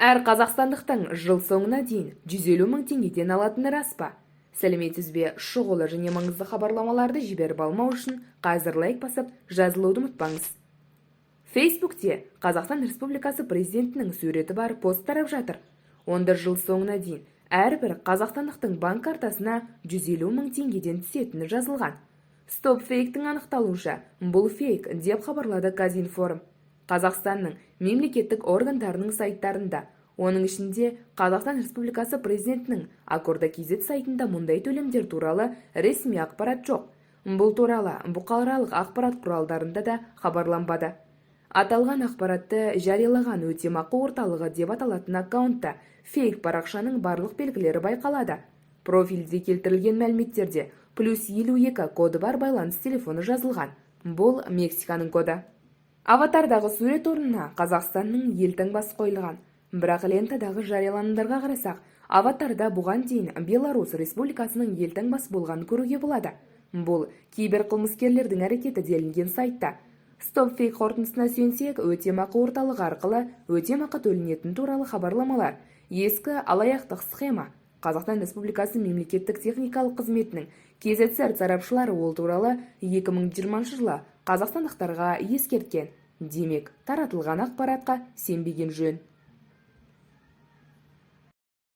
Әр қазақстандықтың жыл соңына дейін 150 мың теңгеден алатыны рас па? Сәлеметсіз бе? Шұғыл және маңызды хабарламаларды жіберіп алмау үшін қазір лайк басып, жазылуды ұмытпаңыз. Фейсбукте Қазақстан Республикасы президентінің суреті бар пост тарап жатыр. Онда жыл соңына дейін әрбір қазақстандықтың банк картасына 150 мың теңгеден түсетіні жазылған. Стоп фейктің анықталуынша, бұл фейк, деп хабарлады Казинформ. Қазақстанның мемлекеттік органдарының сайттарында, оның ішінде Қазақстан Республикасы президентінің Ақорда kz сайтында мұндай төлемдер туралы ресми ақпарат жоқ. Бұл туралы бұқаралық ақпарат құралдарында да хабарланбады. Аталған ақпаратты жариялаған «Өтемақы орталығы» деп аталатын аккаунтта фейк парақшаның барлық белгілері байқалады. Профильде келтірілген мәліметтерде +52 коды бар байланыс телефоны жазылған. Бұл Мексиканың коды. Аватардағы сурет орнына Қазақстанның елтаңбасы қойылған. Бірақ лентадағы жарияланымдарға қарасақ, аватарда бұған дейін Беларусь Республикасының елтаңбасы болғанын көруге болады. Бұл киберқылмыскерлердің әрекеті, делінген сайтта. Стоп фейк қорытындысына сүйенсек, өтемақы орталығы арқылы өтемақы төленетіні туралы хабарламалар ескі алаяқтық схема. Қазақстан Республикасы мемлекеттік техникалық қызметінің KZCERT сарапшылары ол туралы 2020 жылы қазақстандықтарға ескерткен. Демек, таратылған ақпаратқа сенбеген жөн.